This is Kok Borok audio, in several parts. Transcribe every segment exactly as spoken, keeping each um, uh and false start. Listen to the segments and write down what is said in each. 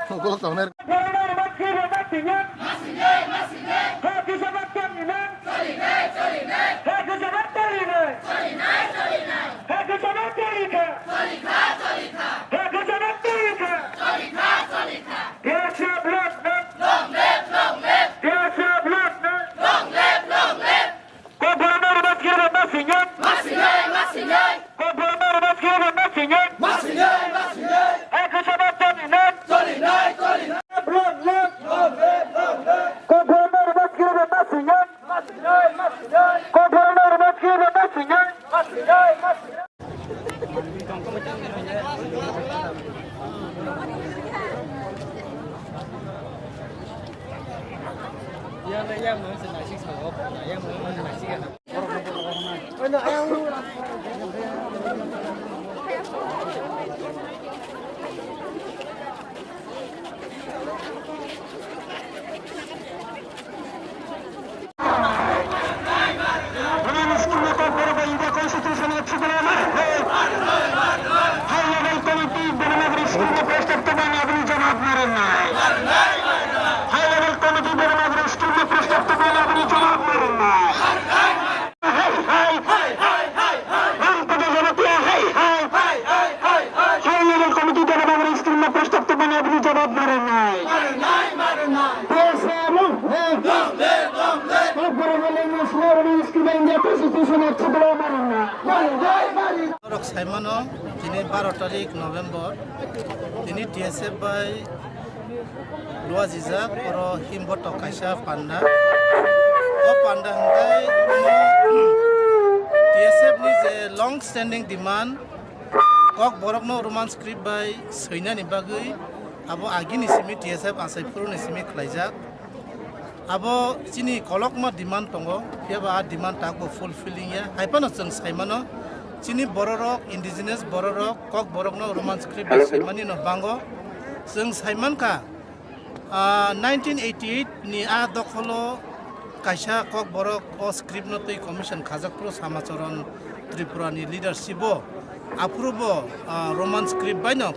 Ulo tongnai. Kokborokno rwmani khe rwma singwi. Ma singwi, ma singwi. Kokborokno rwmani khe rwma singwi. Ma singwi, ma singwi. Hai khe sobo choli nai. Choli nai, choli nai. Long live, long live. Kokborokno rwmani khe rwma singwi. Ma singwi, ma singwi. Kokborokno rwmani khe rwma singwi. Ma singwi, ma singwi. High level committee Devanagari school में प्रस्ताव तो मैंने अभी जवाब मारे ना है। High level committee Devanagari school में प्रस्ताव तो मैंने अभी जवाब मारे ना है। High, high, high, high, high, high। High level committee Devanagari school में प्रस्ताव तो मैंने अभी जवाब मारे ना है। Norok saimano, tini baro tarik November, tini T S F bai luajijak, oro himbotok kaisa panda. O panda hwnkhe T S F ni je long standing demand, Kokborokno Roman script bai swinani bagwi abo agini simi T S F achai phuruni simi khlaijak. Abo chini kolokma demand tongo, phiya ba a demand tak bo fulfilling ya. Hai phano chwng sai mano, chini bororok, indigenous bororok, Kokborokno Roman script bai swimani no bango. Chwng sai mankha, ah, nineteen eighty-eight ni a dokholo kaisa Kokborok o script no twi commission khajak phuru Samacharan Tripura ni leadership o, aphuru bo, ah, Roman script bai no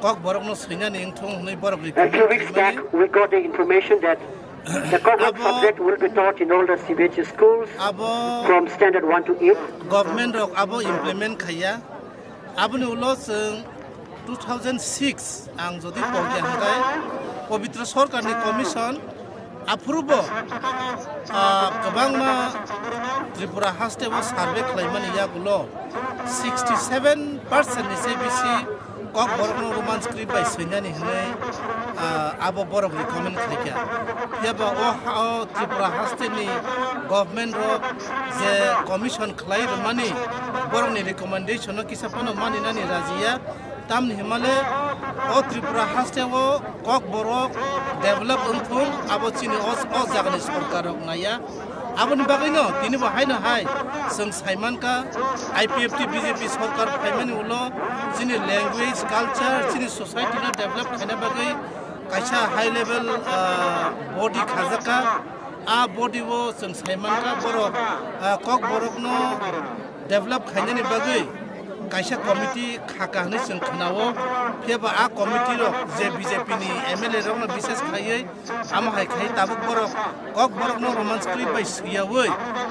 Kokborokno swinani wngthung hwnwi borok A few weeks recommend back, khaimani. We got the information that the Kokborok Abo subject will be taught in all the C B S E schools abo from standard one to eight. Government rok abo implement khaiya. Aboni ulo chwng two thousand six ang jodi pogya hwnkhe Pabitra Sarkarni commission Aphuru bo, ah, kwbangma Tripura haste o survey khlaimani yagulo sixty seven percent ni se bisi Kokborokno Roman script bai swinani hwnwi, ah, abo borok recommend khlaikha. Phiya ba o ha-, o Tripura haste ni government rok je commission khlai rwmani borokni recommendation no kisa phano maninani rajiya. Tamni himale o Tripura haste o Kokborok develop wngthung, abo chini o, o jagani sorkar rok naiya. Aboni bagwino tini bo haino hai chwng saimankha, I P F T B J P sorkar phaimani ulo chini language, culture, chini society no develop khaina bagwi kaisa high level, ah, body khajakha. A body o chwng saimankha borok, ah, Kokborokno develop khainani bagwi kaisa committee khaka hwnwi chwng khwnao. Phiya ba a committee rok je B J P ni M L A rokno bises khaiwi amo hai khai tabuk borok Kokborokno Roman script bai swiyawi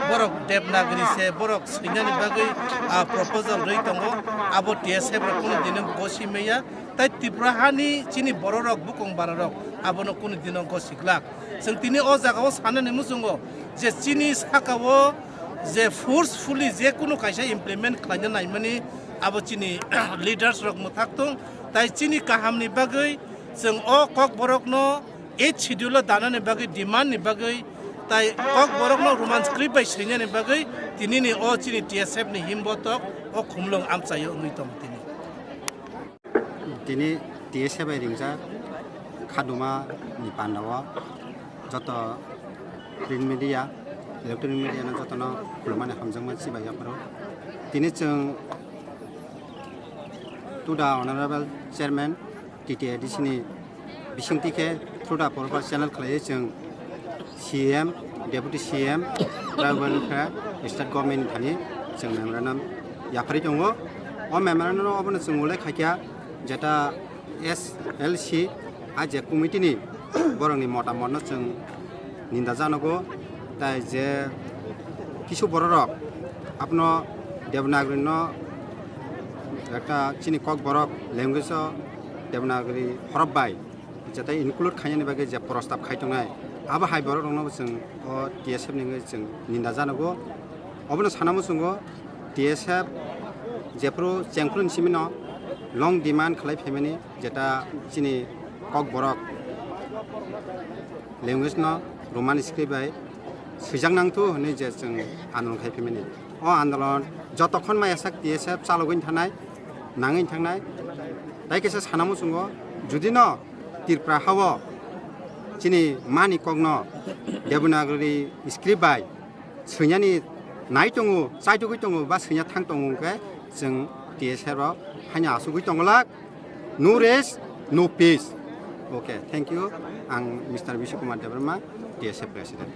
borok Devanagari se borok swinani bagwi, ah, proposal rwi tongo. Abo T S F rok kunu dino gosi maya. Tai Tripura hani chini bororok, bukung bararok abono kunu dino gosi glak. Chwng tini o jagao sanani muchungo je chini sakao je forcefully je kunu kaisa implement khlaina naimani abo chini leaders rok mwthak thung. Tai chini kahamni bagwi chwng o Kokborokno eighth schedule o danani bagwi, demand ni bagwi, tai Kokborokno Roman script bai swinani bagwi tinini o chini T S F ni himbotok o khumlwng amchaio wngwi tongo tini. Tini T S F bai ringjak khaduma ni panda o joto print media, electronic media no jotono khulumani hamjakma chibai yaphuru. Tini chwng to the honorable chairman T T A D C ni bisingtwi khe through the proper channel khlaiwi chwng C M, Deputy C M, Tribal Welfare, State Government ni thani chwng memorandum yapharwi tongo. O memorandum no obono chwng ulai khaikha jeta S L C A je committee ni borokni motamotno chwng ninda janogo, tai je kisu bororok abono Devanagari no ekta chini Kokborok language o Devanagari horop bai jetai include khainani bagwi je prostab khai tongnai, abo hai borok rokno chwng o T S F ni wngwi chwng ninda janogo. Obono sana muchungo T S F jephru chengphru ni simino long demand khlai phaimani, jeta chini Kokborok language no Roman script bai swijak nangthu hwnwi je chwng andolon khai phaimani. O andolon jotokhon maya sak T S F chalogwi thanai, nangwi thangnai. Tai kisa sana muchungo, judino Tripura hao chini mani kokno Devanagari script bai swinani nai tongo, chaitugwi tongo ba swina thang tongo hwnkhe chwng T S F rok haino asugwi tongolak, no rest, no peace. Okay, thank you. Ang Mister Bishu Kumar Debbarma, T S F President.